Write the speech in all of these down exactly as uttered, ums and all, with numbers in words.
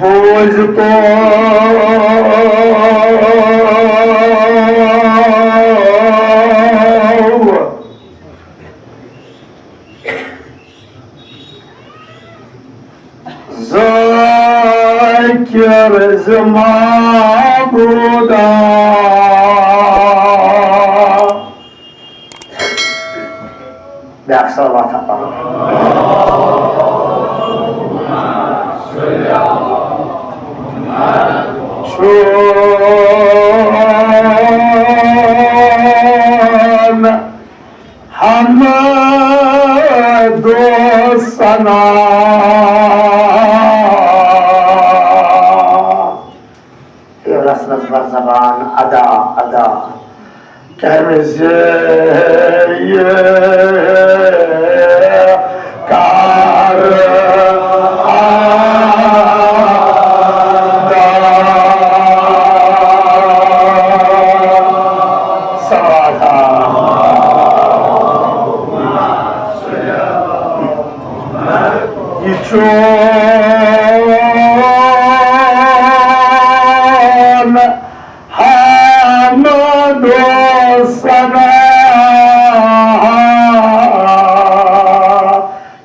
بوزتو ذاکر ز معبودا۔ بیاکھ صلوات ہا پرو۔ چون حمد و ثنا۔ اے رسنس بر زبان ادا، ادا۔ کمہِ زِ یہِ کر ادا۔ صلوات۔ یہِ چون حمد و ثنا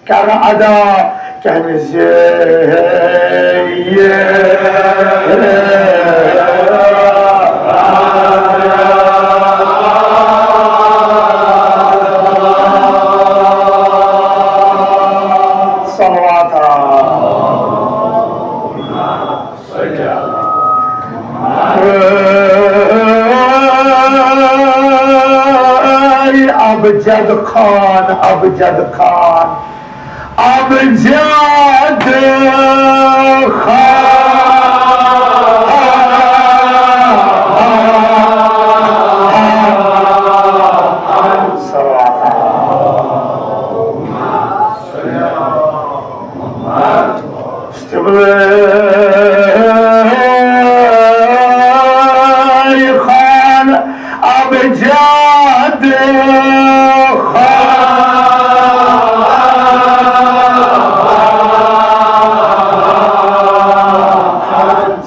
کر ادا کمہِ زِ یہِ صلوات۔ اے ابجد خان، ابجد خان، ابجد خان۔ صلوات۔ استبلای خان، ابجد خان۔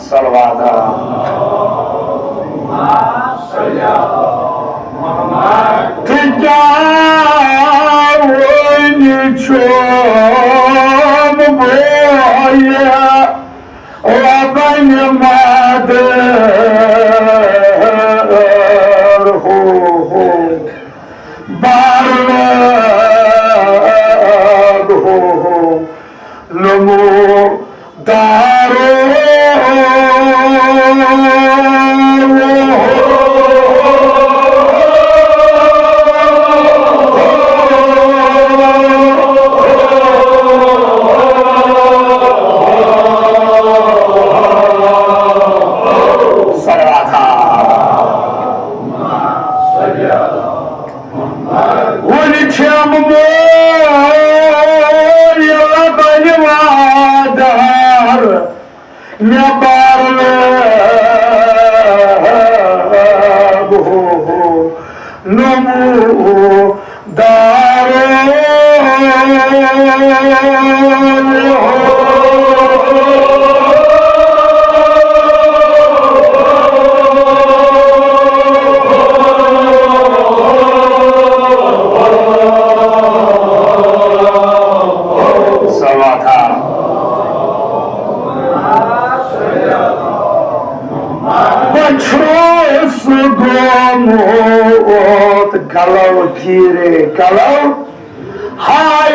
صلوات۔ تہٕ کیٛاہ وۄنۍ چھُم بہٕ رۄبن مدد ہو، ہو، بارلگ ہو، ہو، نمو دارو۔ صلوات۔ وُنہِ چھَم مول لبن وادار، مےٚ بارلگ ہو، ہو، نمو دارو۔ صلوات۔ بہٕ چھُس گوٚمُت گلو گیٖرے، گلو ہاے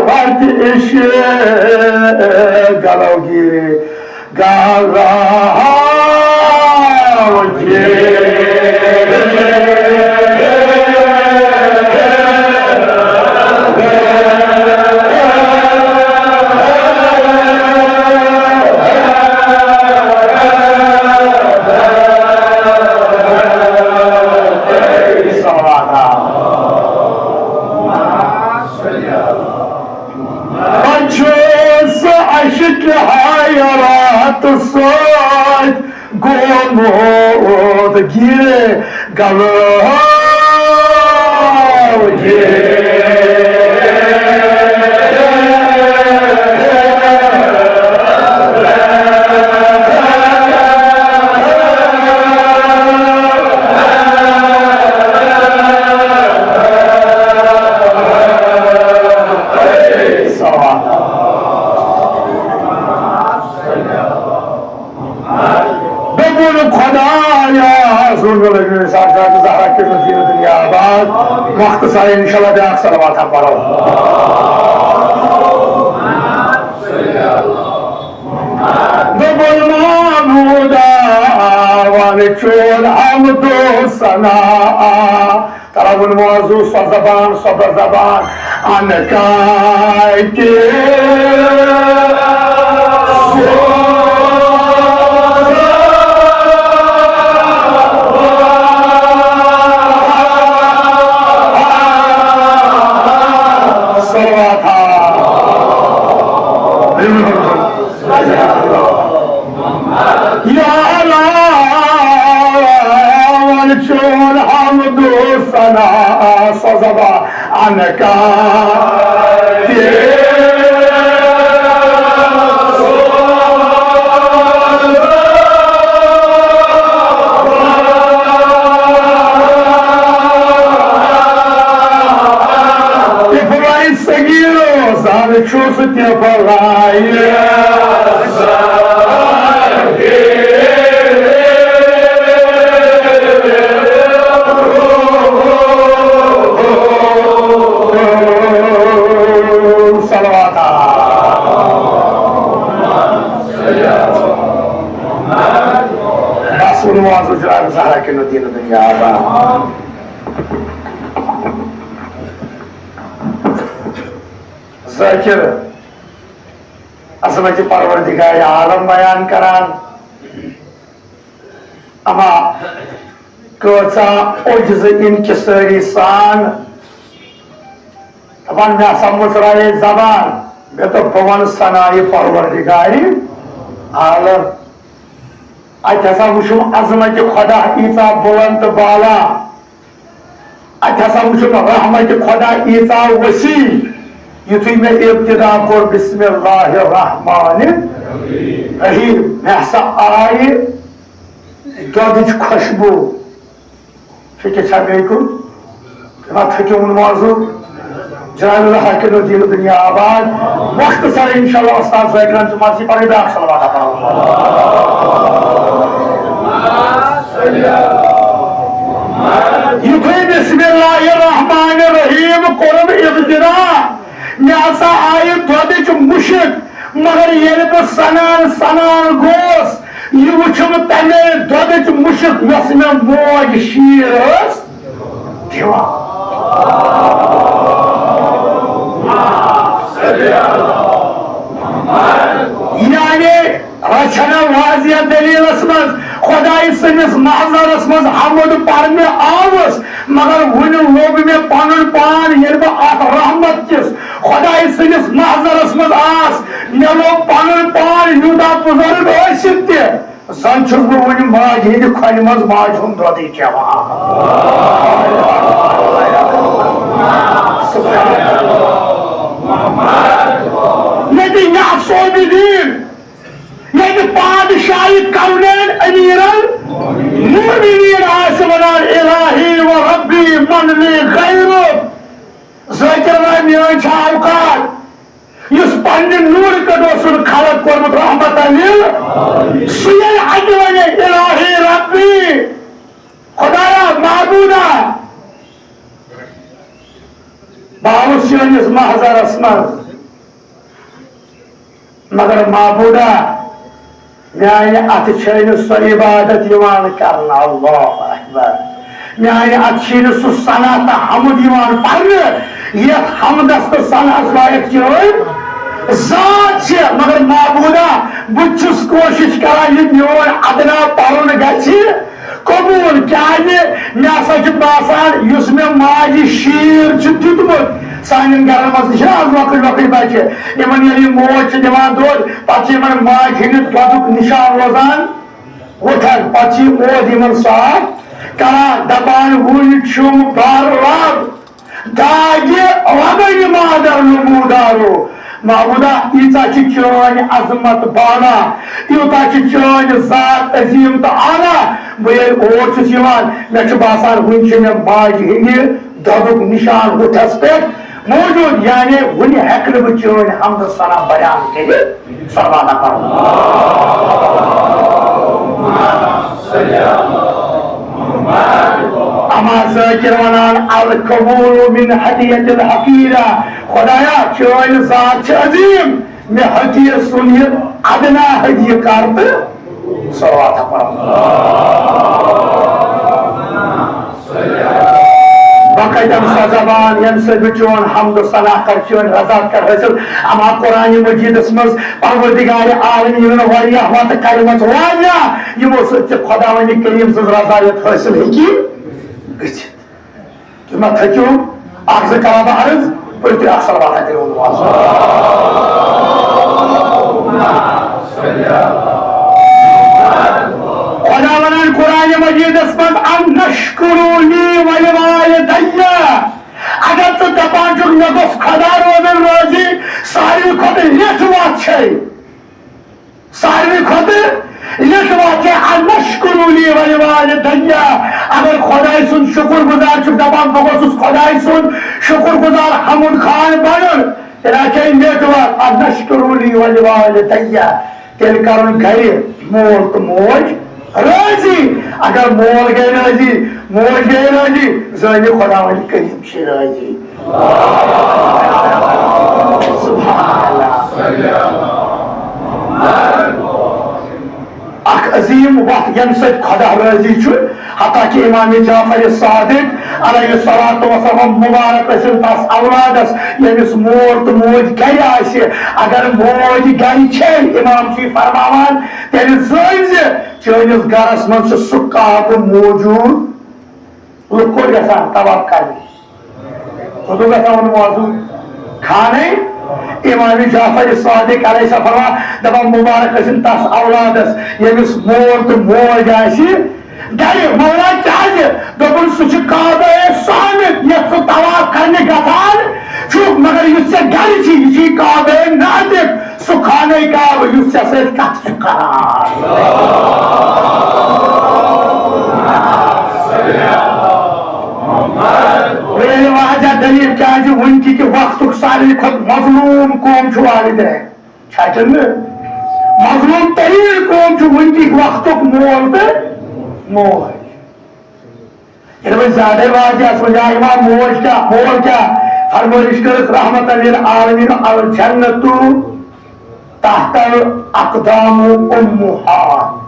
وتہِ عشق، گلو گیٖرے، گلو گیٖرے۔ پتہٕ چھُس عشقِ حیرات سۭتۍ گوٚمُت گیٖرے گلو گیٖرے۔ خدایا، سون لگن ساکھا زہرا کے مدینہ دنیا آباد۔ وقت سارے انشاءاللہ بیاکھ صلوات ہم پڑھو۔ دوٚپُن معبودا، وَن چون حمد و ثنا۔ ترا ووٚنمو آز سۄ زبان، سۄ زبان، ان کاتہِ۔ صلوات۔ یا اللہ، وَن چون حمد و ثنا، سۄ زبان ان کاتہِ۔ طفلے صغیرو، زن چھُس طفلے۔ صلوات۔ بس ووٚنمو آز جناب زہرا کے مدینہ دنیا آباد۔ ذاکر عظمت پروردگار عالم بیان کران، اما کۭژاہ عجز انکساری سان دپان، مےٚ ہسا مٕژرایے زبان، مےٚ دوٚپ، بہٕ وَنہٕ ثنایہِ پروردگارِ عالم۔ اتہِ ہسا وٕچھُم عظمت خدا ییٖژاہ بُلند تہٕ بالا۔ اتہِ ہسا وٕچھُم رحمت خدا ییٖژاہ وسیع۔ یُتھُے مےٚ ابتدا کوٚر بسم اللہ الرحمن الرحیم، مےٚ ہسا آیہِ دۄدٕچ خوشبو۔ فکر چھا بیٚیہِ کُن؟ تٔمۍ ہا تھٔکیومُت موضوع۔ جناب اللہ کٔرِو دیٖن دُنیا آباد۔ وقت سر انشاءاللہ استاد ذاکرن تہٕ مرضی پرٕنۍ بیٛاکھ صلوات اکھ۔ یُتھُے بسم اللہ الرحمن الرحیم کوٚرُم ابتدا، مےٚ ہسا آیہِ دۄدٕچ مُشک، مگر ییٚلہِ بہٕ سنان سنان گوس، یہِ وٕچھُم تَمے دۄدٕچ مُشک یۄس مےٚ موج شیٖر ٲس دِوان۔ یعنی رچھنا واضح دلیلس منٛز خۄداے سٕنٛدِس محضرس منٛز حمد پرنہِ آوُس، مگر وُنہِ لوٚب مےٚ پنُن پان ییٚلہِ بہٕ اتھ رحمت کِس خۄداے سٕنٛدِس محضرس منٛز آس، مےٚ لوٚب پنُن پان یوٗتاہ بُزرگ ٲسِتھ تہِ، زن چھُس بہٕ وُنہِ ماجہِ ہٕنٛدِ کھۄنہِ منٛز ماجہِ ہُنٛد دۄدٕے چٮ۪وان۔ ییٚتہِ یا صوبہِ دیٖن، ییٚتہِ پادشاہی کونین امیرن مومنین آسہِ ونان، الہی و ربی من لی غیرک۔ ذاکر بھائی، میٲنۍ چھا اوقات؟ یُس پننہِ نوٗرٕ پٮ۪ٹھ اوسُن خلق کوٚرمُت رحمتن لِل، سُے اَتہِ وَنہِ، الہی ربی، خدایا، معبودا۔ بہٕ آوُس چٲنِس محضرس منٛز، مگر معبودا، میانہِ اتھٕ چھے نہٕ سۄ عبادت یِوان کرنہٕ۔ اللہ اکبر۔ میانہِ اتھٕ چھے نہٕ سُہ ثنا تہٕ حمد یِوان پرنہٕ، یتھ حمدس تہٕ ثناہس لایق چٲنۍ ذات چھِ۔ مگر معبودا، بہٕ تہِ چھُس کوٗشش کران، یہِ میون ادنا پرُن گژھِ قبول۔ کیازِ؟ مےٚ ہسا چھُ باسان، یُس مےٚ ماجہِ شیٖر چھُ دیُتمُت، سانٮ۪ن گرن منٛز تہِ چھِنہ آز لۄکٕٹۍ لۄکٕٹۍ بچہِ، یِمن ییٚلہِ یہِ موج چھِ دِوان دۄد، پتہٕ چھِ یِمن ماجہِ ہٕنٛدِ دۄدُک نِشان روزان وُٹھان۔ پتہٕ چھِ یہِ موج یِمن صاف کران، دپان، وُنہِ چھُم بر لب داگہِ لبن مادر نمودارو۔ معبودا، ییٖژاہ چھِ چٲنۍ عظمت بالا، یوٗتاہ چھِ چٲنۍ ذات عظیٖم تہٕ اعلیٰ۔ بہٕ ییٚلہِ اور چھُس یِوان، مےٚ چھُ باسان، وُنہِ چھِ مےٚ ماجہِ ہٕنٛدِ دۄدُک نِشان بُتھس پٮ۪ٹھ موجود، یعنی وُنہِ ہٮ۪کہٕ نہٕ بہٕ چٲنۍ حمد و ثنا بیان کٔرِتھ۔ صلوات پرو۔ ذاکر ونان، القبول من ہدیت الحقیرہ، خدایا، چٲنۍ ذات چھِ عظیٖم، مےٚ حقیٖر سُنٛد یہِ ادنا ہدیہِ کر تہٕ صلوات پرُن۔ بہٕ کتٮ۪ن سۄ زبان، ییٚمہِ سۭتۍ بہٕ چون حمد و ثنا کرٕ، چٲنۍ رضا کرٕ حٲصِل؟ اما قرآن مجیدس منٛز پروردگار عالمینن واریاہ وتہٕ کرِمژٕ، واریاہ، یِمو سۭتۍ ژےٚ خداوند کریم سٕنٛز رضایت حٲصِل ہیٚکہِ گٔژھِتھ۔ تُہۍ ما تھٔکِو؟ اکھ زٕ کرا بہٕ عرض، پٔرِو تُہۍ اکھ صلوات اَتہِ روٗد وازٕ۔ خدا ونان قرآن مجیدس منٛز، "ان نشکر لی ولوالدی"۔ اگر ژٕ دپان چھُکھ، مےٚ گوٚژھ خدا روزُن رٲضی، ساروی کھۄتہٕ لیٚٹھ وتھ چھے۔ ساروی کھۄتہٕ لیٚٹھ وتھ چھے، "ان نشکر لی ولوالدی"۔ اگر خداے سُنٛد شُکر گُزار چھُکھ دپان، بہٕ گوٚژھُس خداے سُنٛد شُکر گُزار حمد خان بنُن، تیٚلہِ ہا چھے لیٚٹھ وتھ، "ان نشکر لی ولوالدی"۔ تیٚلہِ کرُن گرِ مول تہٕ موج رٲضی۔ اگر مول گٔے رٲضی، موج گٔے رٲضی، زٲنِو خداوند کریم چھِ رٲضی۔ سبحان اللہ۔ اکھ عظیم وتھ، ییٚمہِ سۭتۍ خدا رٲضی چھُ، حتیٰ کہ امام جعفر صادق علیہ الصلوۃ والسلام، مبارک ٲسِن تس اولادس، ییٚمِس مول تہٕ موج گرِ آسہِ۔ اگر موج گرِ چھے، امام چھُ یہِ فرماوان، تیٚلہِ زٲنۍ زِ چٲنِس گرس منٛز چھُ سُہ کعبہٕ موجود۔ لُکھ کوٚت گژھان طواف کرنہِ؟ کوٚت گژھان ووٚن موضوع؟ خانٕے۔ امام جعفر صادق علیہ السلام فرمان، دپان، مبارک ٲسِن تس اولادس، ییٚمِس مول تہٕ موج آسہِ گرِ۔ مولا کیازِ؟ دوٚپُن، سُہ چھُ کعبہ صامت، یتھ ژٕ طواف کرنہِ گژھان چھُکھ، مگر یُس ژےٚ گرِ چھُے، یہِ چھُے کعبہ ناطق۔ سُہ خانہ کعبہ یُس ژےٚ سۭتۍ کتھ چھُ کران۔ بیٚیہِ واضح دلیل کیازِ وٕنکہِ کہِ وقتُک ساروی کھۄتہٕ مظلوم قوم چھُ والدین۔ چھا کِنہٕ نہٕ؟ مظلوم تریٖن قوم چھُ وٕنکہِ وقتُک مول تہٕ موج۔ ییٚلہِ وۄنۍ زیادَے واضح آسہِ، وۄنۍ آیہِ وۄنۍ موج کیٛاہ، مول کیٛاہ؟ فرمٲیِش کٔرٕکھ رحمتاً للعالمین، الجنت تحت اقدام امہات۔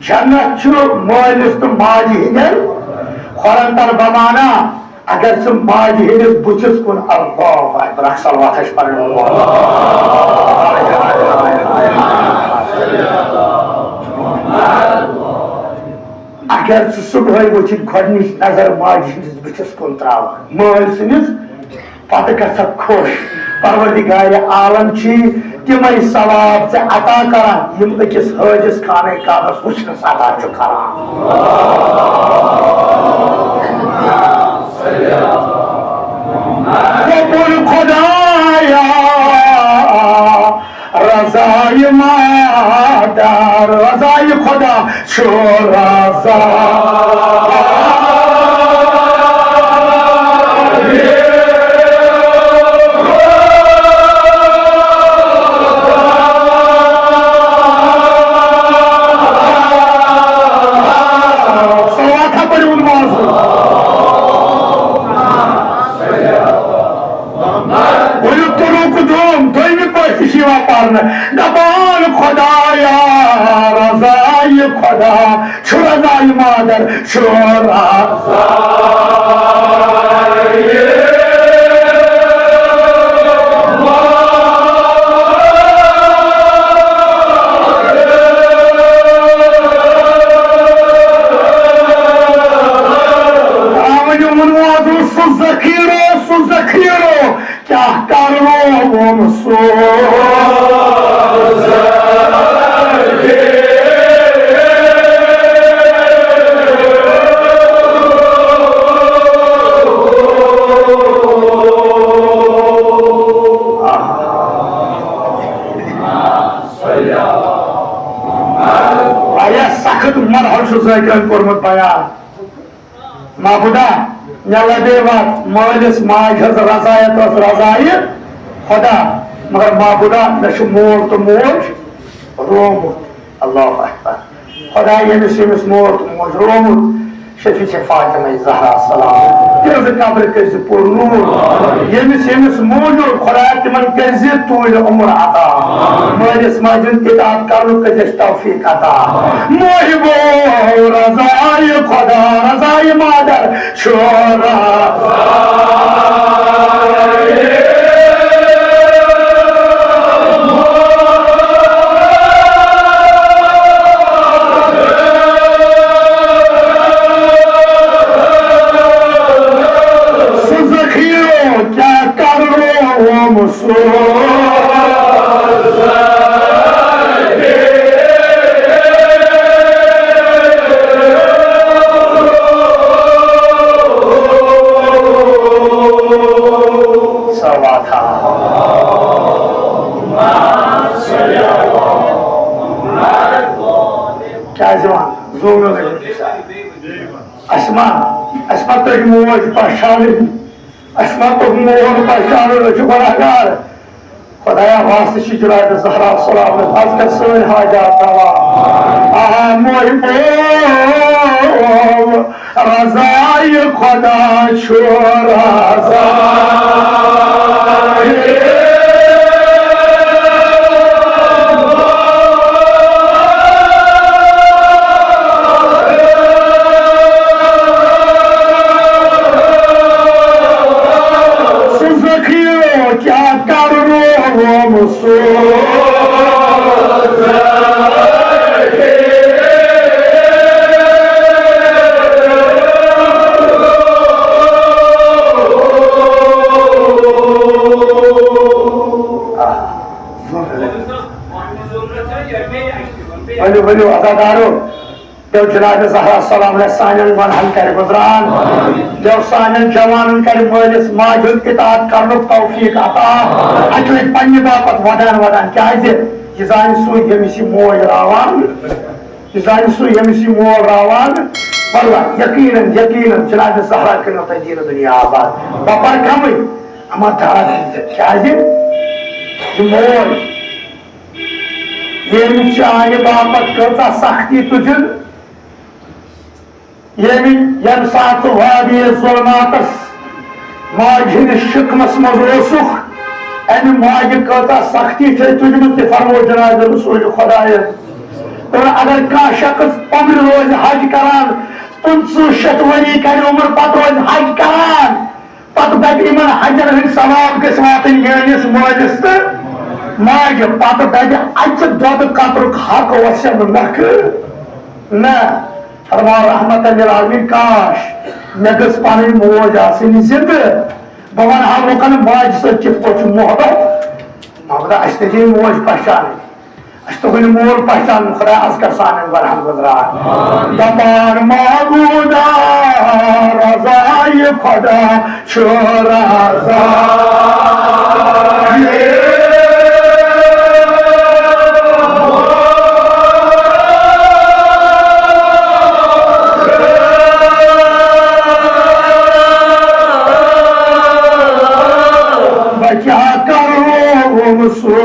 جنت چھُ مٲلِس تہٕ ماجہِ ہٕنٛدٮ۪ن کھۄرَن تَل۔ بمانا، اگر ژٕ ماجہِ ہٕنٛدِس بُتھِس کُن، اللہ اکبر، اکھ صلوات چھِ پَرٕنۍ۔ اگر ژٕ صبحٲے ؤتھِتھ گۄڈٕنِچ نظر ماجہِ ہٕنٛدِس بٕتھِس کُن ترٛاوان، مٲلۍ سٕنٛدِس، پتہٕ گژھکھ خۄش۔ پروردگار عالم چھی تِمے ثواب ژےٚ عطا کران، یِم أکِس حٲجِس خانہ کعبس وٕچھنس عطا چھُ کران۔ وۄپُر خدایا، رضای مادر، رضای خدا چھُ رضا۔ صلوات ہا پٔرِو وۄنۍ۔ ؤلِو طروق دوم، دوٚیمہِ پٲٹھۍ تہِ چھِ یِوان پرنہٕ۔ دپان خدایا، رضای خدا چھُ رضای مادر چھُ رضا۔ ترٛاوان یِمن ووت سُہ ذخیرٕ، سُہ ذخیرٕ۔ کیٛاہ کرون سُہ؟ واریاہ سخت مرحلہٕ چھُ ذٲکرن کوٚرمُت بیان۔ معبودا، مےٚ لبے وتھ، مٲلِس ماجہِ ہٕنٛز رضایت ٲس رضایہِ خدا، مگر معبودا، مےٚ چھُ مول تہٕ موج روومُت۔ اللہ اکبر۔ خدا ییٚمِس ییٚمِس مول تہٕ موج روومُت، شفیع فاطمہ زہرا سلام، تِہنٛزِ قبرِ کٔرۍ زِ پُر نوٗر۔ ییٚمِس ییٚمِس موٗجوٗد خۄدایا تِمن کٔرۍ زِ طوٗلِ عمر عطا۔ مٲلِس ماجہِ ہُنٛد اطاعت کرنُک کٔرۍ زِ اَسہِ توفیق عطا۔ محبو رضایہِ خۄدا رضایہِ مادر چھُ رضا۔ سُہ ذخیرٕ کیٛاہ کرٕ روم سُہ۔ صلوات۔ کیٛازِ وَن؟ زوٗ مےٚ لٔگِتھ۔ اَسہِ ما، اَسہِ ما تٔج موج پہچانٕنۍ؟ اَسہِ ما توٚگ مول پہچانُن؟ أسۍ چھِ گۄناہگار۔ خۄدایا، واسطہٕ چھِ جناب زہرا سلام، از کر سٲنۍ حاجات روا۔ آ محبو، رضایہِ خۄدا چھُ رضا۔ سُہ ذخیرٕ کیٛاہ کرٕ روم سُہ۔ ؤلِو، ؤلِو، اداکارو، دیو جناب زہرا سلام علیہ سانٮ۪ن گۄنہن کرِ گُزران، دیو سانٮ۪ن جوانن کرِ مٲلِس ماجہِ ہُنٛد اطاعت کرنُک توفیق عطا۔ اَکہِ لٹہِ پننہِ باپتھ ودان ودان، کیازِ یہِ زانہِ سُے ییٚمِس یہِ موج راوان، یہِ زانہِ سُہ ییٚمِس یہِ مول راوان۔ واللہ، یقیناً، یقیناً، جناب زہرا کٔرِو تۄہہِ دیٖنہٕ دُنیا آباد۔ بہٕ پرٕ کمٕے، اما دارس عزت۔ کیازِ؟ یہِ موج، ییٚمۍ چانہِ باپتھ کۭژاہ سختی تُجن، ییٚمہِ، ییٚمہِ ساتہٕ ژٕ وادی ظلماتس ماجہِ ہٕنٛدِس شِکمس منٛز اوسُکھ، امہِ ماجہِ کۭژاہ سختی چھے تُجمٕژ، تہِ فرموو جناب رسول خۄدایَن۔ اور اگر کانٛہہ شخص عمرِ روزِ حج کران، پٕنٛژٕہ شیٚتھ ؤری کرِ عمر، پتہٕ روزِ حج کران، پتہٕ دپہِ یِمن حجن ہٕنٛدۍ ثواب گٔژھۍ واتٕنۍ میٲنِس مٲلِس تہٕ ماجہِ، پتہٕ دپہِ اَکہِ دۄدٕ قطرُک حق اوسم نکھٕ۔ نہ، فرماو رحمت للعالمین، کاش مےٚ گٔژھ پنٕنۍ موج آسٕنۍ زندٕ، بہٕ ونہٕ ہا لُکن ماجہِ سۭتۍ کِتھ پٲٹھۍ چھُ محبت۔ محبت، اَسہِ تہِ چھِ یہِ موج پہچانٕنۍ۔ اَسہِ تُہُنٛد مول پہچان، خۄدایا، از کر سانٮ۪ن گۄناہن گُزران۔ دپان معبودا، رضایہِ خۄدا چھُ رضا۔ بہٕ کیٛاہ کرٕ رووُم سُہ۔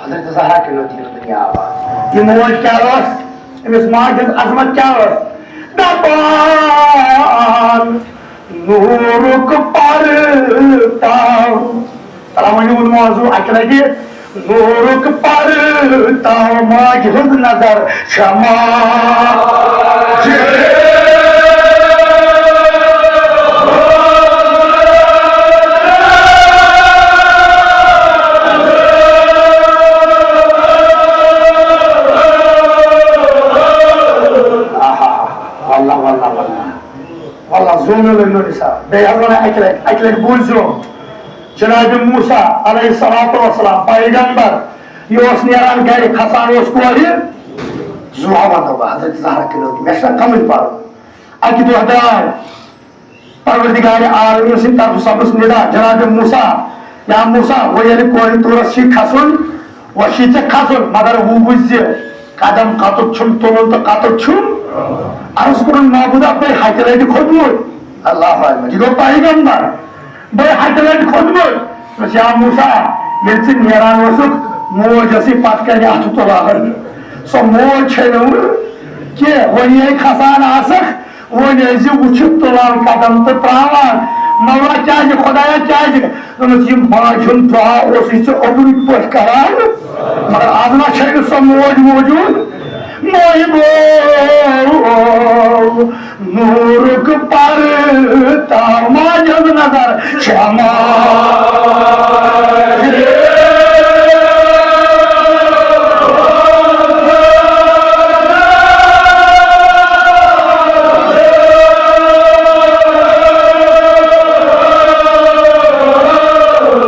حضرت زہرا کٔرِو دیٖنہٕ دُنیا آباد۔ یہِ موج کیٛاہ ٲس؟ أمِس ماجہِ ہٕنٛز عظمت کیٛاہ ٲس؟ دپان نوٗرُک پردٕ تاو۔ ترٛاوان یِہُنٛد موضوع اَکہِ لَٹہِ۔ نوٗرُک پردٕ تاو، ماجہِ ہٕنٛز نظر چھےٚ ماجہِ۔ آہا، واللہ، واللہ، واللہ۔ واللہ، زوٗنہٕ لٔگۍ نہٕ نثار۔ بیٚیہِ حظ وَنان اَکہِ لَٹہِ، اَکہِ لَٹہِ بوٗزِو۔ جناب موسیٰ علیہ الصلوۃ والسلام، پیغمبر، یہِ اوس نیران گرِ، کھسان اوس کورِ زُوا وَنہٕ بہٕ، حضرت زہرا کِنوتی، مےٚ چھُنہ کَمٕے پَرُن۔ اَکہِ دۄہ درٛاو پروردگار عالمین سٕنٛدِ طرفہٕ سپُدُس ندا، جناب موسیٰ، یا موسیٰ، وۄنۍ ییٚلہِ کوہِ طورس چھُے کھسُن، وۄنۍ چھُے ژےٚ کھسُن، مگر وۄنۍ بوٗزِ زِ قدم کتُتھ چھُم تُلُن تہٕ کتُتھ چھُم۔ عرض کوٚرُن، معبودا، بے ہتہِ لٹہِ کھوٚتمُت، اللہ اکبر، یہِ گوٚو پیغمبر۔ بٔے ہتہِ لٹہِ کھوٚتمُت۔ دوٚپمَس، یا موسیٰ، ییٚلہِ ژٕ نیران اوسُکھ، موج ٲسٕے پتہٕ کنہِ اَتھٕ تُلان۔ سۄ موج چھے نہٕ وۄنۍ کینٛہہ، وۄنۍ یے کھسان آسکھ، وۄنۍ ٲسۍ زِ وٕچھِتھ تُلان قدم تہٕ ترٛاوان۔ مطلب کیٛازِ خۄدایا، کیٛازِ؟ دوٚپمَس، یہِ ماجہِ ہُنٛد دُعا اوسُے ژےٚ اوٚبرُکۍ پٲٹھۍ کران، مگر از ما چھے نہٕ سۄ موج موجود۔ ماہہِ گوٚو نوٗرُک پردٕ تاو، ماجہِ ہٕنٛز نظر چھےٚ ماجہِ۔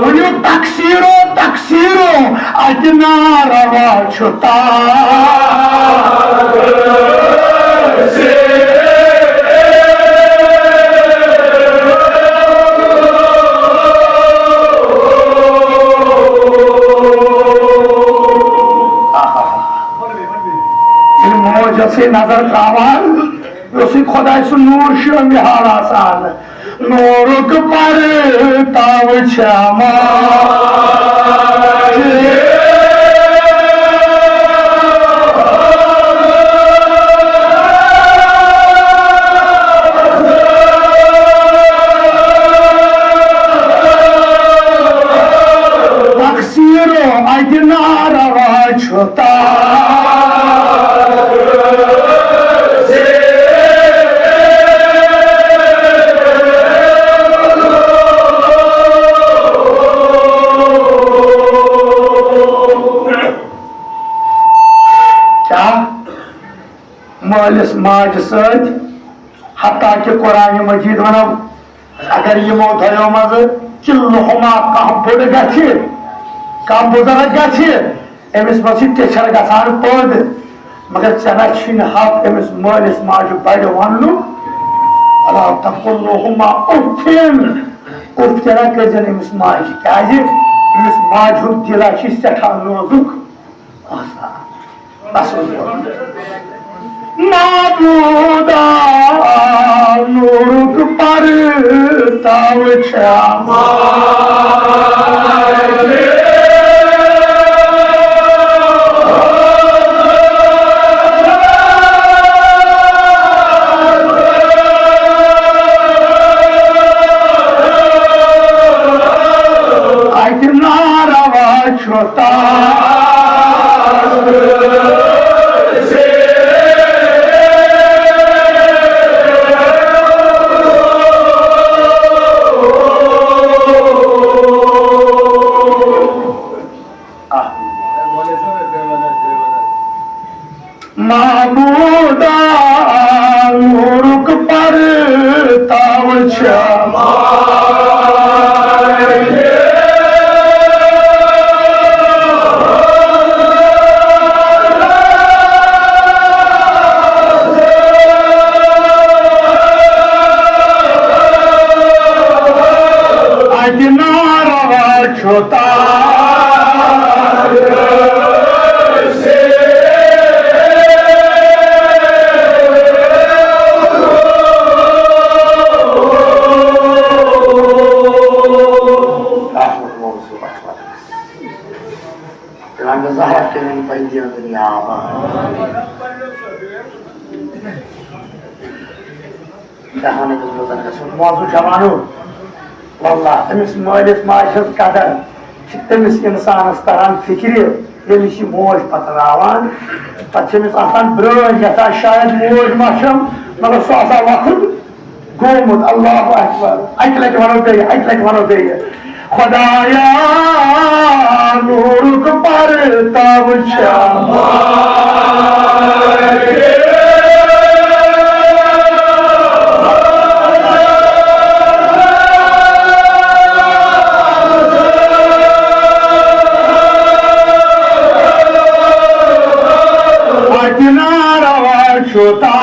ؤنِو تکسیٖرو، تکسیٖرو، اتہِ نا روا چھُ تاج۔ ییٚلہِ موج ٲسٕے نظر ترٛاوان، یہِ اوسُے خۄداے سُنٛد نوٗر شٲمِہال آسان۔ نوٗرُک پردٕ تاو چھےٚ ماجہِ۔ تقصیٖرو اتہِ نا روا چھُ تاج۔ کیٛاہ؟ مٲلِس ماجہِ سۭتۍ، حتیٰ کہِ قرآنِ مجیٖد وَنو، اگر یِمو دۄیو منٛزٕ کِلُہما کانٛہہ بوٚڑ گژھِ، کانٛہہ بُزرگ گژھِ، أمِس منٛز چھِ ٹیچھر گژھان پٲدٕ۔ مگر ژےٚ نہ چھُے نہٕ حق أمِس مٲلِس ماجہِ بَڑِ وَننُک۔ ولا تقل لهما اف۔ اُف تہِ نہ کٔرۍزٮ۪ن أمِس ماجہِ، کیٛازِ أمِس ماجہِ ہُنٛد دِل ہا چھُ سٮ۪ٹھاہ نوزُک آسان۔ بس وۄنۍ کوٚر۔ معبودا نوٗرُک پردٕ تاو چھےٚ ماجہِ۔ اتہِ نا روا چھُ تاج۔ معبودا نوٗرُک پردٕ تاو چھےٚ ماجہِ۔ اتہِ نا روا چھُ تاج۔ رنگ زہر تمن پنجن دنیا۔ جہانٕکِس بُزرگس ہُنٛد موضوع جوانو۔ واللہ، أمِس مٲلِس ماجہِ ہٕنٛز قدر چھِ تٔمِس اِنسانَس تَران فِکرِ، ییٚمِس یہِ موج پَتراوان۔ پَتہٕ چھِ أمِس آسان برٛٲنۍ گژھان، شاید موج ما چھَم، مگر سُہ آسان وقت گوٚمُت۔ اللہ اکبر۔ اَکہِ لَٹہِ وَنو بیٚیہِ، اَکہِ لَٹہِ وَنو بیٚیہِ۔ خدایا، نوٗرُک پردٕ تاو چھےٚ۔ اتہِ نا روا چھُ تاج۔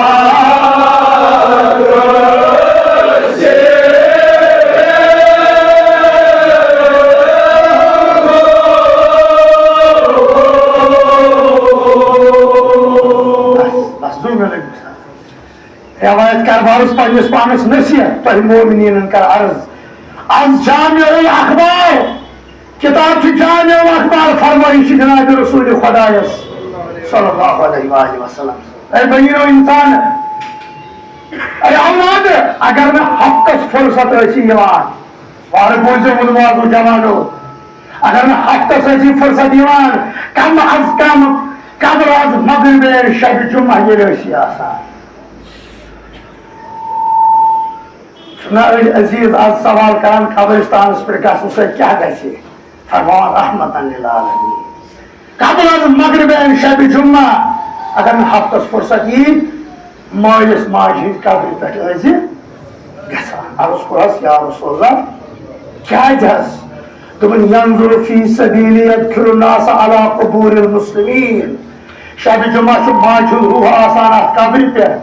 بس، بس، دۄیمہِ لٹہِ۔ روایت کرٕ بہٕ عرض پننِس پانس نصیحت، تۄہہِ مومنیٖنن کرٕ عرض۔ از جامع الاخبار، کتاب چھِ جامع الاخبار، فرمٲیِش چھِ جناب رسول خدایس صلی اللہ علیہ وآلہ وسلم۔ اے بنیو انسان، اے اولاد، اگر نہٕ ہفتس فرصت ٲسی یِوان، وارٕ بوٗزِو وُنہِ وازو جوانو، اگر نہٕ ہفتس ٲسی فرصت یِوان، کم از کم قبل از مغربِ شبِ جمعہ ییٚلہِ ٲسی آسان۔ چھُنہ أڑۍ عزیز از سوال کران قبرستانس پٮ۪ٹھ گژھنہٕ سۭتۍ کیٛاہ گژھِ؟ فرماوان رحمتاً للعالمین۔ قبل از مغربِ شبِ جمعہ اگر نہٕ ہفتس فرصت یی، مٲلِس ماجہِ ہٕنٛزِ قبرِ پٮ۪ٹھ ٲسۍ زِ گژھان۔ عرض کوٚرہس، یا رسول اللہ، کیٛازِ حظ؟ دوٚپُن، ینظر فی سبیلی یدخل الناس علی قبور المسلمین۔ شبِ جمعہ چھُ ماجہِ ہُنٛد روح آسان اتھ قبرِ پٮ۪ٹھ،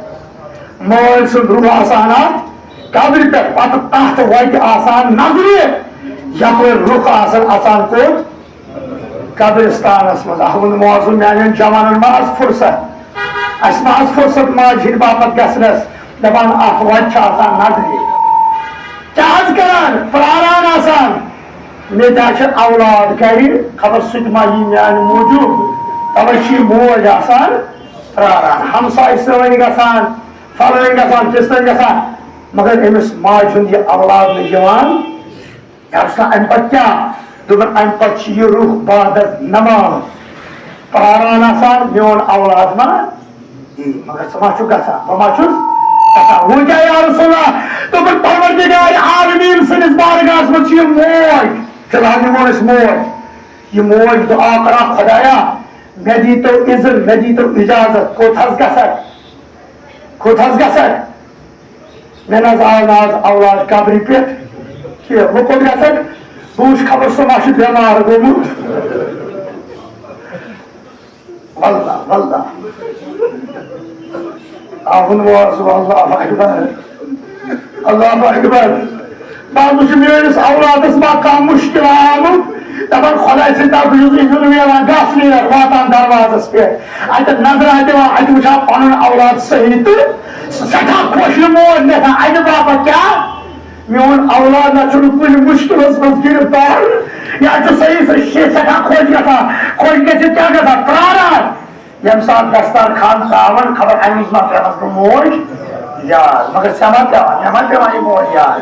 مٲلۍ سُنٛد روح آسان اتھ قبرِ پٮ۪ٹھ، پتہٕ تتھ وتہِ آسان نظرِ، یپٲرۍ رُخ آسان اژان کوٚت؟ قبرستانس منٛز۔ اہوند موضوع میانٮ۪ن جوانن ما آز فرصت؟ اسہِ ما آز فرصت ماجہِ ہٕنٛدِ باپتھ گژھنس؟ دپان اتھ وتہِ چھِ آسان نظرِ۔ کیٛاہ حظ کران؟ پراران آسان۔ مےٚ تہِ حظ چھِ اولاد گرِ، خبر سُہ تہِ ما یی میانہِ موٗجوٗب۔ توے چھِ یہِ موج آسان پراران۔ ہمساے سٲنۍ گژھان، فلٲنۍ گژھان، فستٲنۍ گژھان، مگر أمِس ماجہِ ہُنٛد یہِ اولاد نہٕ یِوان۔ یا رسول اللہ، امہِ پتہٕ کیٛاہ؟ دوٚپُن، امہِ پتہٕ چھُ یہِ روح بعد از نماز پراران آسان، میون اولاد ما یی؟ مگر ژٕ ما چھُکھ گژھان؟ بہٕ ما چھُس گژھان؟ وۄنۍ کیٛاہ یا رسول اللہ؟ دوٚپُن، پروردگار عالمین سٕنٛدِس بارگاہس منٛز چھِ یہِ موج، فی الحال نِمون أسۍ موج، یہِ موج دعا کران، خدایا، مےٚ دیٖتو اذن، مےٚ دیٖتو اجازت، کوٚت حظ گژھکھ؟ کوٚت حظ گژھکھ؟ مےٚ نہ حظ آو نہٕ آز اولاد قبرِ پٮ۪ٹھ کینٛہہ۔ وۄنۍ کوٚت گژھکھ؟ بہٕ وٕچھِ خبر سُہ ما چھُ بٮ۪مار گوٚمُت۔ واللہ، واللہ۔ آوُن واز، واللہ اکبر۔ اللہ اکبر۔ بہٕ حظ وٕچھِ میٲنِس اولادس ما کانٛہہ مُشکل آمُت۔ دپان خۄداے سٕنٛدِ طرفہٕ یُس یہِ نیران گژھ نیر واتان دروازس پٮ۪ٹھ۔ اتہِ نظرا دِوان، اتہِ وٕچھان پنُن اولاد صحیح تہٕ سٮ۪ٹھاہ خۄش یہِ موج گژھان۔ امہِ باپتھ کیٛاہ؟ میون اولاد نہ چھُنہٕ کُنہِ مُشکلس منٛز گرفتار۔ یہِ حظ چھُ صحیح، صحیح سٮ۪ٹھاہ خۄش گژھان۔ خۄش گژھِتھ کیٛاہ گژھان؟ پراران۔ ییٚمہِ ساتہٕ دسترخوان ترٛاوان، خبر اَمہِ وِزِ ما پٮ۪وس بہٕ موج یاد، مگر ژےٚ ما پٮ۪وان، مےٚ ما پٮ۪وان یہِ موج یاد؟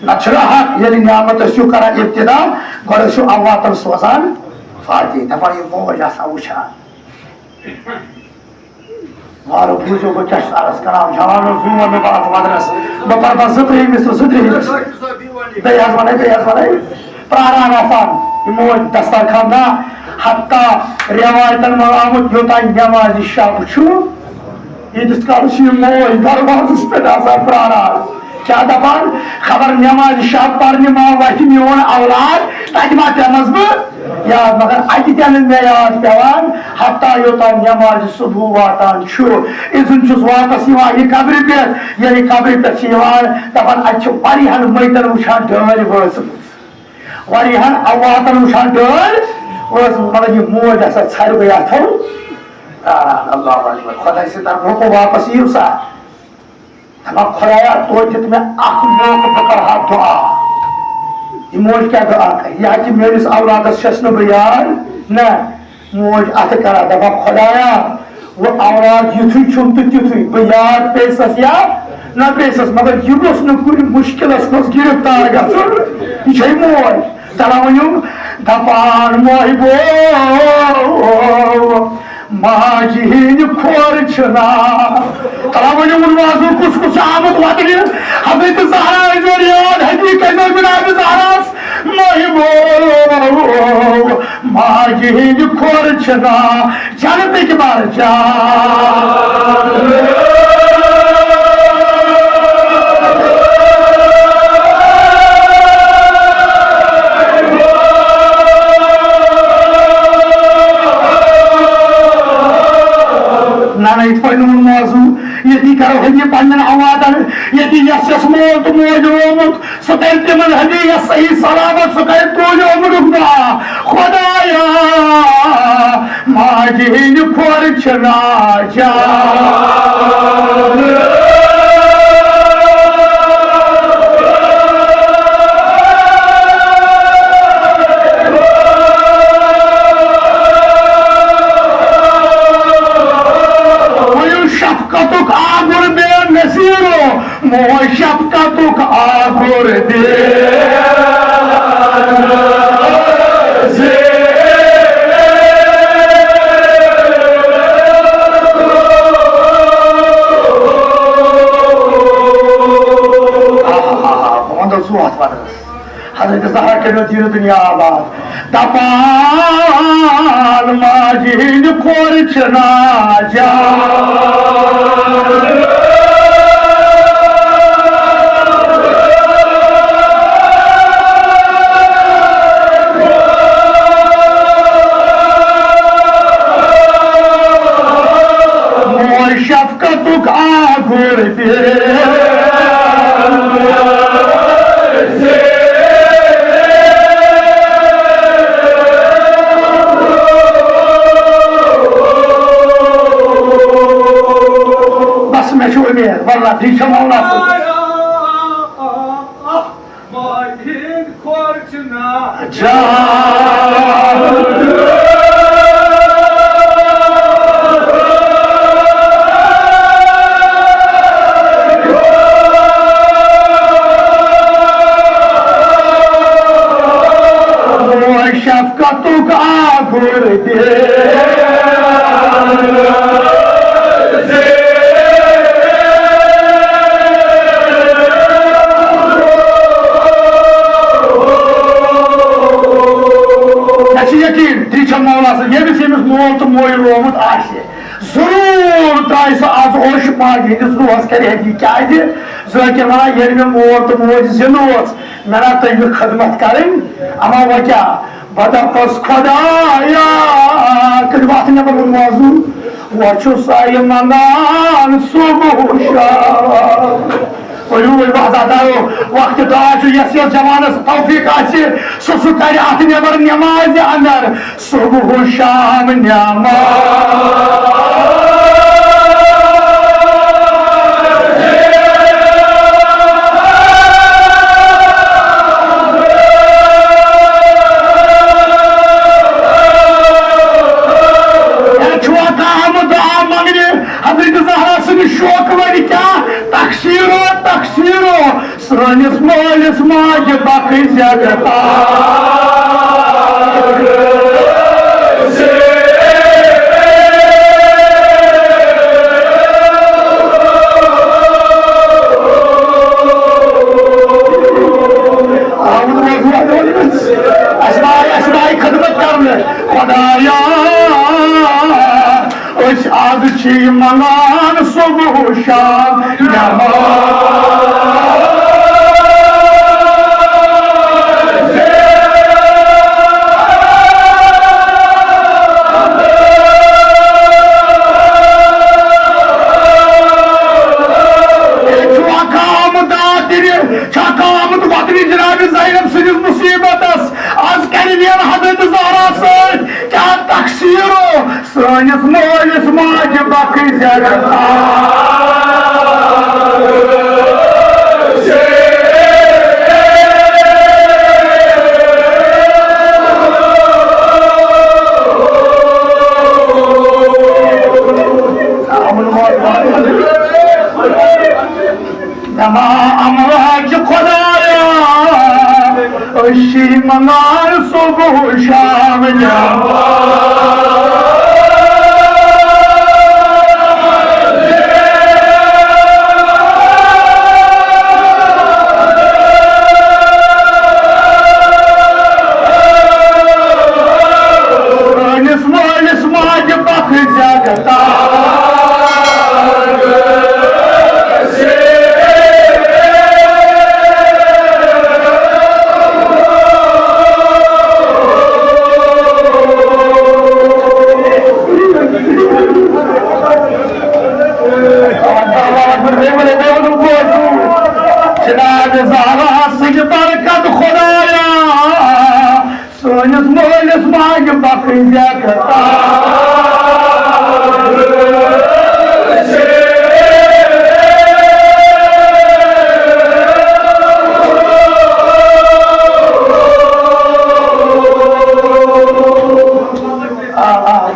نتہٕ چھُنہ حق، ییٚلہِ نعمت ٲسِو کران ابتدا، گۄڈٕ ٲسِو اَمواتن سوزان فاتح، دَپان یہِ موج آسان وٕچھان۔ وارٕ بوٗزِو، بہٕ کیٛاہ چھُس عرض کران، جوانو، زوٗن مےٚ بہٕ اَتھ وَدنَس، بہٕ پَرٕ پَتہٕ زٕ ترٛیٚیِمِس تہٕ زٕ ترٛیٚیِمِس۔ بیٚیہِ حظ وَنَے، بیٚیہِ حظ وَنَے، پرٛاران آسان یہِ موج دسترخوان نا، حتیٰ رٮ۪وایتَن منٛز آمُت، یوٚتام نٮ۪مازِ شب چھُ، ییٖتِس کالَس چھِ یہِ موج دروازَس پٮ۪ٹھ آسان پرٛاران۔ کیٛاہ دَپان؟ خبر نٮ۪مازِ شب پَرنہِ ما وَتھِ میون اولاد، تَتہِ ما پٮ۪مَس بہٕ یاد، مگر اَتہِ تہِ نہٕ مےٚ یاد پٮ۪وان، حتیٰ یوٚتام نٮ۪مازِ صُبحُ واتان چھُ۔ اِذُن چھُس واپس یِوان یہِ قبرِ پٮ۪ٹھ، ییٚلہِ قبرِ پٮ۪ٹھ چھِ یِوان، دَپان، اَتہِ چھِ واریاہَن مٔیتَن وٕچھان ڈٲلۍ وٲژمٕژ، واریاہَن اَمواتَن وٕچھان ڈٲلۍ وٲژمٕژ، مگر یہِ موج ہسا ژھرِ گٔے اَتھو۔ آ، اللہ اکبر، خۄداے سٕنٛدِ طرفہٕ حُکُم، واپس یِیِو سا۔ دَپان، خۄدایا، توتہِ دِ مےٚ اکھ موقعہٕ، بہٕ کرٕ ہا دُعا۔ یہِ موج کیٛاہ دُعا کرِ؟ یہِ ہا کہِ میٲنِس اولادس چھَس نہٕ بہٕ یاد۔ نہ، موج اَتھٕ کران، دَپان، خۄدایا، وۄنۍ اولاد یِتھُے چھُم تہٕ تِتھُے، بہٕ یاد پیٚیہِ سَس یا نہ پیٚیہِ سَس، مگر یہِ گوٚژھ نہٕ کُنہِ مُشکِلس منٛز گِرفتار گژھُن۔ یہِ چھے موج۔ تَلہ ؤنِو، دَپان محبو، ماجہِ ہِنٛدِ کھۄر چھِنا۔ تَلہ ؤنِو، ووٚن وازو، کُس کُس چھُ آمُت وَدنہِ؟ حضرت زہرا یور یاد، حقیقت جناب زہراس۔ محبو، ماجہِ ہِنٛدِ کھۄر چھِنا۔ جنتٕکۍ مرجان۔ نہ، نہ، یِتھ پٲٹھۍ نہٕ ووٚن موضوع، ییٚتی کرو ہُم یہِ پننٮ۪ن اولادن، ییٚتی یَس یَس مول تہٕ موج روومُت، سُہ کرِ تِمن ہدیہ صحیح سلامت، سُہ کرِ تُہنٛدِ عمرُک دعا۔ خدایا، ماجہِ ہِنٛدِ کھۄر چھِ ناجان۔ مو شفقتُک آگُر دِ۔ آہا، بہٕ وَنہٕ سُہ وَتھ وَتَس۔ حضرت زہرا کٔرِو دیٖنہٕ دُنیا آباد۔ دَپان ماجہِ ہِنٛدِ کھۄر چھِ ناجان۔ موج شفقتُک آگُر دِ۔ بس، مےٚ چھُ اُمید، واللہ، تی چھےٚ مولا سٕنٛز۔ ماجہِ ہِنٛدِ کھۄر چھِ ناجان۔ موج شفقتُک آگُر دِ۔ مےٚ چھُ یقیٖن، تی چھےٚ مولا سٕنٛز، ییٚمِس ییٚمِس مول تہٕ موج روومُت آسہِ، ضروٗر ترٛایہِ سُہ از اوٚش ماجہِ ہٕنٛدِس روحس، کرِ ہیٚکہِ۔ کیٛازِ؟ ذٲکِر وَنان، ییٚلہِ مےٚ مول تہٕ موج زِندٕ اوس، مےٚ نا تٔمۍ خدمت کرٕنۍ، اما وۄنۍ کیٛاہ؟ بہٕ دَپَس، خۄدایا، کٔرِو اَتھ نٮ۪بر وۄنۍ وضوٗ۔ وۄنۍ چھُ سا یہِ منٛگان صُبح شام۔ ؤلِو، ؤلِو، عزادارو، وقتِ دُعا چھُ، یَس یَس جوانَس توفیٖق آسہِ، سُہ سُہ کَرِ اَتھ نٮ۪بر نٮ۪مازِ اَندر صُبح شام نٮ۪ماز۔ ہے، چھُوا کانٛہہ آمُت دُعا منٛگنہِ؟ حضرت زہرا سٕنٛدِ شوقہٕ وَرِ کیٛاہ تقصیٖرو، تقصیٖرو۔ سٲنِس مٲلِس ماجہِ بخٕے زیادٕ تاج۔ اَسہِ آے، اَسہِ آے خدمت کرنہٕ۔ خۄدایا، أسۍ آز چھِ منٛگان صُبح شام نٮ۪ماز۔ چھُ اکھ آمُت داترِ، چھُ اکھ آمُت وطنِ جناب زینب سٕنٛدِس مصیبتس۔ از کرِ ویر حضرت زہرا سۭتۍ کیٛاہ تقصیٖرو۔ سٲنِس مٲلِس ماجہِ بخٕے زیادٕ تاج۔ دپان، امراج خۄدایا، أسۍ چھِ منٛگان صُبح شام نٮ۪ماز۔ سٲنِس مٲلِس ماجہِ بخٕے زیادٕ تاج۔ جناب زہرا سٕنٛز برکت خۄدایا۔ سٲنِس مٲلِس ماجہِ بخٕے زیادٕ تاج۔ آ، آ،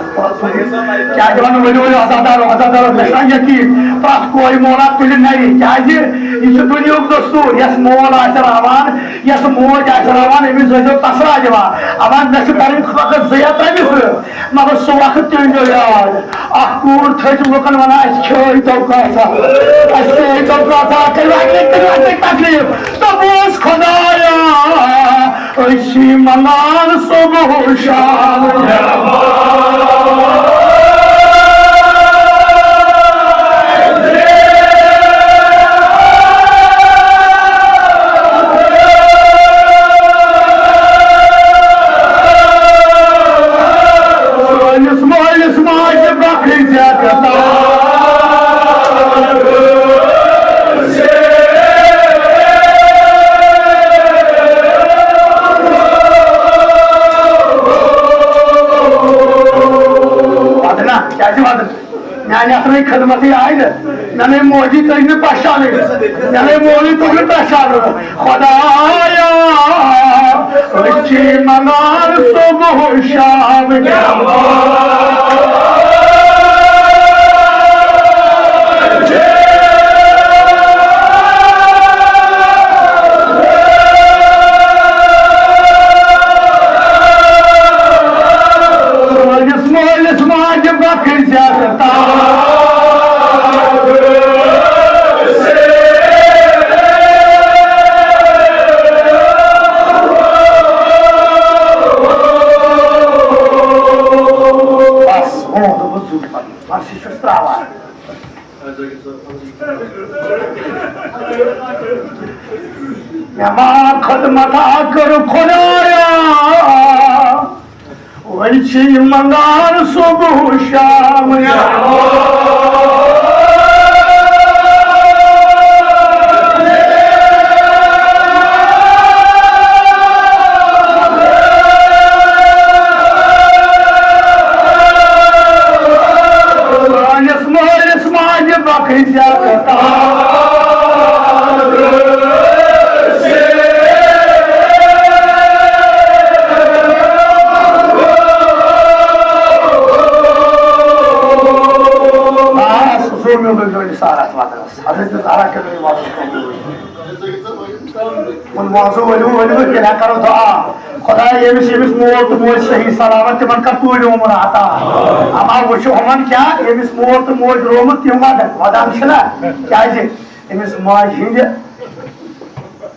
کیٛاہ دِوان ؤنِو، ؤنِو، عزادارو، عزادارو، مےٚ چھُنہ یقین، پرٛٮ۪تھ کورِ مولا تُلہِ نَرِ، کیٛازِ یہِ چھُ دُنیاہُک دستوٗر، یَس مول آسہِ راوان، یَس موج آسہِ راوان، أمِس ٲسۍزیو تسلا دِوان، اَوان مےٚ چھُ پَنٕنۍ وقت ضایع تٔمِس سۭتۍ، مگر سُہ وقت تہِ أنۍزیو یاد۔ اَکھ کوٗر تھٔج لُکَن وَنان، "اَسہِ کھیوٚو تو کاسا، اَسہِ کھیوٚو تو کاسا، کٔرِو اَکہِ لَٹہِ، کٔرِو اَکہِ لَٹہِ تکلیٖف۔" دوٚپُس، "خۄدایا، أسۍ چھِ منٛگان صبح و شام۔" سٲنِس مٲلِس ماجہِ بخٕرۍ زیادٕ تاج۔ ودنا، کیٛازِ ودٕ؟ میانہِ اَتھٕ خدمتٕے آیہِ نہٕ۔ مےٚ نے موجی تٔج نہٕ پہچانٕے۔ مےٚ نے موجی تٔج نہٕ پہچانٕے۔ خۄدایا، أسۍ چھِ منٛگان صبح و شام۔ سٲنِس مٲلِس ماجہِ بخٕرۍ زیادٕ تاج۔ بس، ہُہ دوٚپُس زیُٹھ پَتہٕ، بس یہِ چھُس ترٛاوان۔ مےٚ ما خدمت آ کٔر خۄدایا، وۄنۍ چھِ یہِ منٛگان صبح شام۔ سٲنِس مٲلِس ماجہِ بخٕرۍ زیادٕ تاج۔ بس، زوٗ مےٚ لٔگۍ وۄنۍ سارس وطنس۔ حضرت زہرا کٔرِو وَسُن قبوٗل۔ وۄنۍ وۄنۍ سُہ ؤلِو، ؤلِو، تیٚلہِ ہا کَرو دُعا۔ خۄدایا، ییٚمِس، ییٚمِس مول تہٕ موج صحیح سلامت، تِمن کر توٗرۍ عمر عطا۔ اما وٕچھو ہُمن کیٛاہ، ییٚمِس مول تہٕ موج رومُت، تِم وَدن، وَدان چھِنہ؟ کیٛازِ؟ أمِس ماجہِ ہِنٛدِ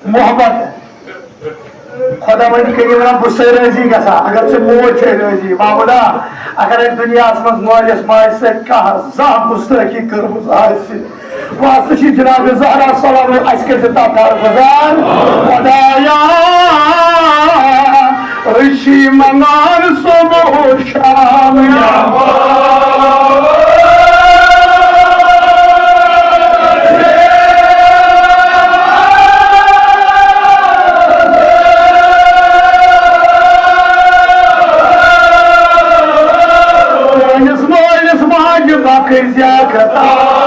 محبت۔ خۄداوند کٔرِو وَنان، بہٕ چھُسے رٲضی گژھان، اگر ژےٚ موج چھے رٲضی۔ بابُلا، اگر اَسہِ دُنیاہَس منٛز مٲلِس ماجہِ سۭتۍ کانٛہہ زانٛہہ گُستٲخی کٔرمٕژ آسہِ، واسطہٕ چھِ جناب زہرا سلام، اَسہِ کٔرۍ زِ تَتھ درگُزار۔ خۄدایا، أسۍ چھِ منٛگان صبح شام۔ سٲنِس مٲلِس ماجہِ بخٕرۍ زیادٕ تاج۔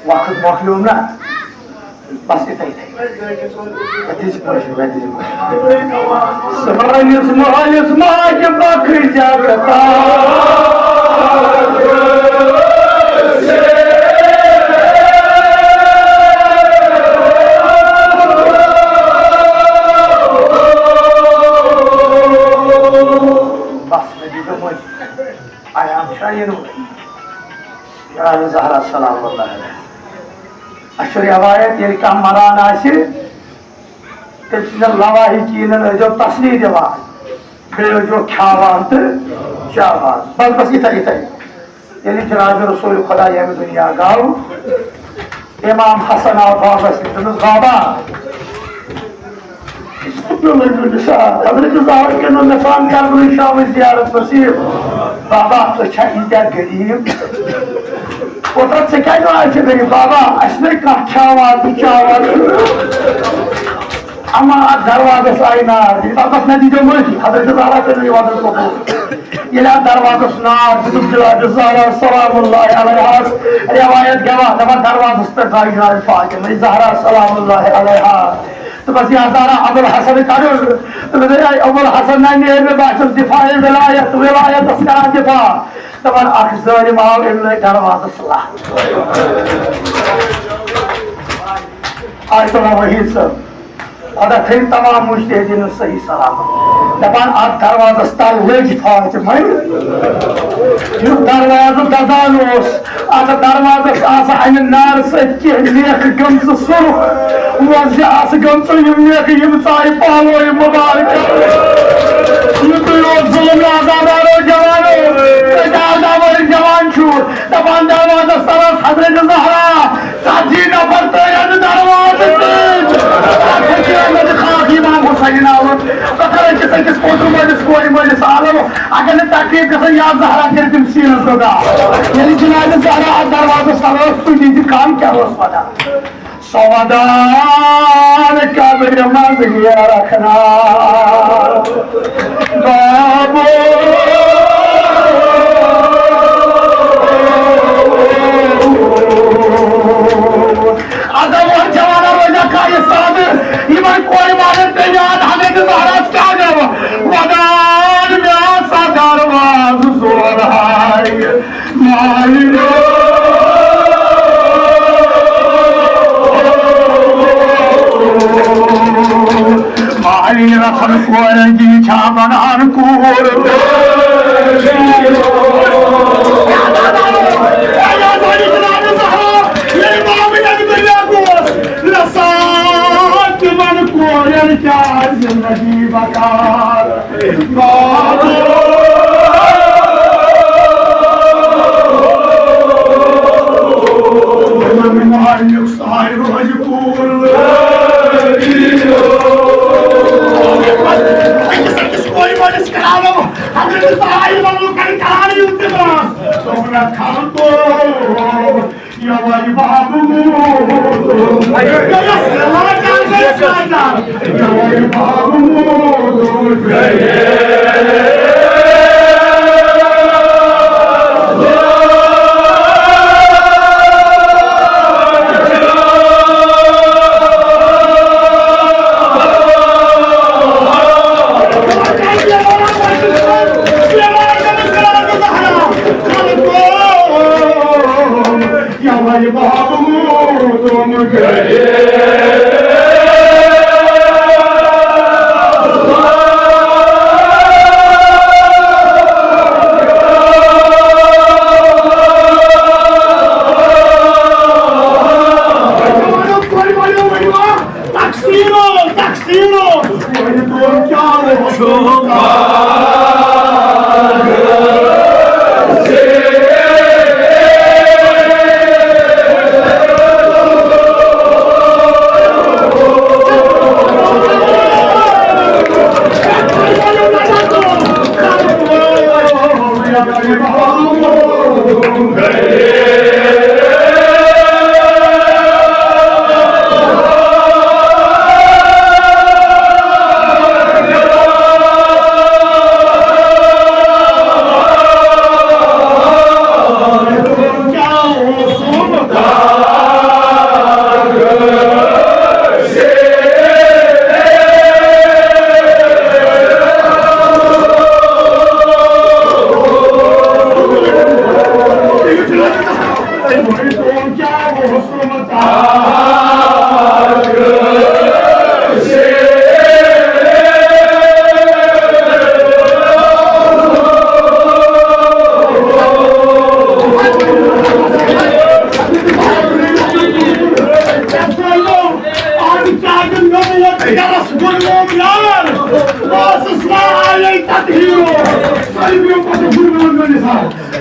وقت مۄکلیو نا؟ بس یِتھَے یِتھَے۔ أتی چھِ پٲشِر، أتی چھِ پٲشِر۔ سٲنِس مٲلِس ماجہِ بخٕرۍ زیادٕ تاج۔ بس، مےٚ دیٖزیو وۄنۍ۔ پیام چھا یِنہٕ وۄنۍ؟ جناب زہرا سلام اللہ علیہ۔ اَسہِ چھُ رٮ۪وایت، ییٚلہِ کانٛہہ مَران آسہِ، تٔمۍ سٕنٛدٮ۪ن لواحقیٖنَن ٲسۍزیو تسلی دِوان، بیٚیہِ ٲسۍزیو کھیٛاوان تہٕ چاوان۔ بس، بس، یِتھَے، یِتھَے۔ ییٚلہِ جناب رسول خدا ییٚمہِ دُنیا گوٚو، امام حسن آو بابس نِش، دوٚپنَس، "بابا، یہِ چھُ نہٕ لٔجمٕژ نِثار۔ حضرت زہرا کٔرِنو نِثار کرنہٕ شامٕچ زیارت نصیب۔ بابا، ژٕ چھا ییٖتیٛاہ غریٖب؟ کوتاہ ژٕ کیٛازِ آز چھِ غریٖب؟ بابا، اَسہِ نَے کانٛہہ کھیٛاوان تہٕ چاوان چھُ۔ اما اَتھ دروازس آیہِ نار دِنہٕ۔ بابس نہ دیٖزیو معٲفی، حضرت زہرا کٔرِنو یہِ وعدٕ قبوٗل۔" ییٚلہِ اَتھ دروازس نار دیُتُکھ جناب زہرا سلام اللہ علیہَس، روایت گواہ دَپان دروازس پٮ۪ٹھ درٛاے جناب فاطمہ زہرا سلام اللہ علیہا۔ دوٚپمَس، یا زہرا، ابوالحسن کَڑُن۔ دوٚپمَس، ہے ابوالحسن، نہ نیرِ نہٕ، بہٕ آسَس دفاع ولایت، ولایتس کران دفاع۔ دَپان اکھ ظٲلِم آو، أمۍ لٲگۍ دروازس لَتھ۔ آیت اللہ وحید صٲب۔ خدا تھٲیِن تمام مجتہدیٖنَن صحیح سلامت۔ دَپان اَتھ دروازَس تَل لٔج فاطمہ۔ یُتھ دروازٕ دَزان اوس، اَتھ دروازَس آسہٕ اَمہِ نارٕ سۭتۍ کینٛہہ میکھٕ گٔمژٕ سُرُخ، وۄزجہِ آسہٕ گٔمژٕ یِم میکھٕ، یِم ژایہِ پہلوِ مُبارکہ۔ یُتُے اوس ظُلُم عذاب آلو جوانو، تُہۍ کیٛاہ عذاب وٲلۍ جوان چھِو؟ دَپان دروازَس تَل ٲس حضرت زہرا۔ ژتجی نفر ترٛٲوِن دروازٕ سۭتۍ۔ تتھ ہیٚکہِ نہٕ خاص امام حسین آوُت۔ بہٕ کرٕ أکِس أکِس پوٚتُس مٲلِس کورِ مٲلِس عالم۔ اگر نہٕ تکلیف گژھن یا زہرا کٔرِتھ تِم سیٖنس رُدا۔ ییٚلہِ جناب زہرا اتھ دروازس تل ٲس، تُجہِ تہِ کم کیٛاہ اوس پتہ؟ سۄ ودان قبرِ منٛز یہِ رکھنا۔ بابو۔ ادب اور جوانا روزہ کا یہ صادر، یمن کورِ والٮ۪ن پیٚیہِ یاد حضرت زہراہس کیٛاہ گوٚو۔ ودان مےٚ سا دروازٕ زور ہاے۔ ماے۔ ماے رسن کورن جی چھا بنان کوٗر۔ ییٚلہِ بابہٕ ییٚمہِ دُنیا گوس، لسان تِمن کورٮ۪ن کیٛاہ زندگی بکار۔ تقسیٖم، تقسیٖم۔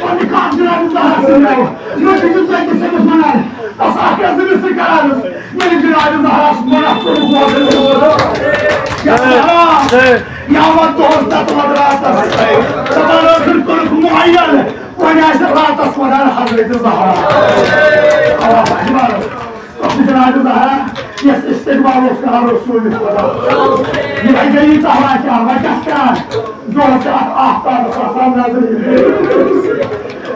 پتہٕ کانٛہہ جناب زہرا سٕنٛدۍ مےٚ، نہ چھُ یہِ ژےٚ تہِ سٔمِتھ وَنان، بس اَکھ یۄس زٕ مِصرٕ کَران ٲس، ییٚلہِ جناب زہرا سُنٛد وَنان کوٚرُکھ ووت۔ یا زہرا، یا وَتھ دۄہَس تَتھ وَتھ راتَس، دَپان ٲخٕر کوٚرُکھ معین، وۄنۍ آسہِ راتَس وَنان حضرت زہرا۔ اللہ اکبر۔ تۄہہِ چھُ جناب زہرا یس استقبال اوس کران رسول خدا۔ یہِ گٔیہِ ژہرا کیٛاہ، وۄنۍ کیٛاہ کران؟ دۄہس چھِ اتھ آفتابس آسان نظرِ۔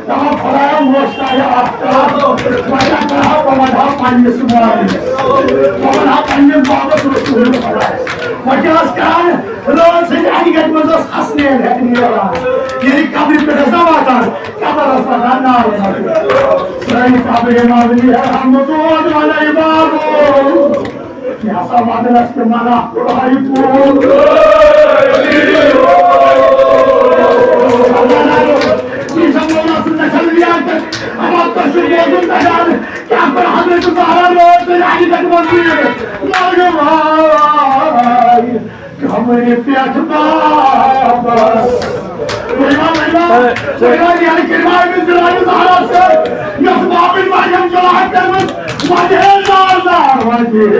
دپان خدایا، وۄنۍ چھُ یہِ آفتاب، وۄنۍ کیٛاہ کرٕ ہا، بہٕ ونہٕ ہا پننِس مٲلِس، بہٕ ونہٕ ہا پننِس بابس رسول خدا۔ وۄنۍ کیٛاہ ٲس کران؟ رٲژ ہٕنٛدِ انہِ گٹہِ منٛز ٲس حسنین ہیٚتھ نیران۔ ییٚلہِ قبرِ پٮ۪ٹھ ٲس نہ واتان، قبر ٲس واتان نارٕ منٛز۔ سٲنۍ قبرِ منٛز نیران دود ونان، بابو، یہِ ہسا ودنس تہِ منع، خدایہِ پوٗر۔ یہِ زن ووٚن اَسہِ نشل لیاقت، اما تۄہہِ چھُ بوزُن تگان، کیٛاہ کوٚر حضرت زہرا رٲژ ہٕنٛدِ انہِ گٹہِ منٛز نیٖرِتھ؟ لگہٕ واے۔ کمرِ پٮ۪ٹھ بابس۔ تُہۍ ما، تُہۍ ما، تُہۍ ما نیرٕ کِرمایہِ منٛز درٛایہِ زہرا سۭتۍ، یۄس بابٕنۍ مریم جلال کٔرمٕژ، وۄنۍ ہے زار زار وۄنۍ۔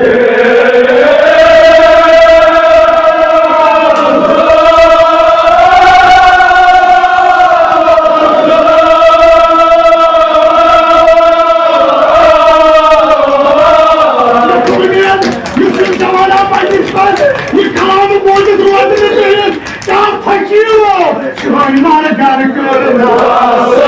یُس یِم جوانہ پننِس پانس یہِ کلام بوٗزِتھ روزِ نہٕ کِہیٖنۍ۔ کیٛاہ فقیٖرو، شرٛنٛگار گرٕ کٔر ناس۔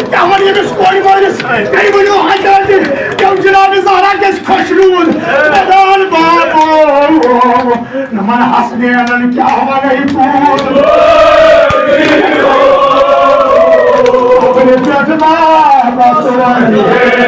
کیٛاہ وَنہٕ ییٚمِس کورِ مٲلِس؟ تٔمۍ ؤنِو حضرت، تِم جناب زہرا گژھِ خۄش روٗد۔ مےٚ دوٚپ بابو، نمن حسنینن کیٛاہ وَنَے پوٗت؟ اپنے پٮ۪ٹھ بابس وَنہِ۔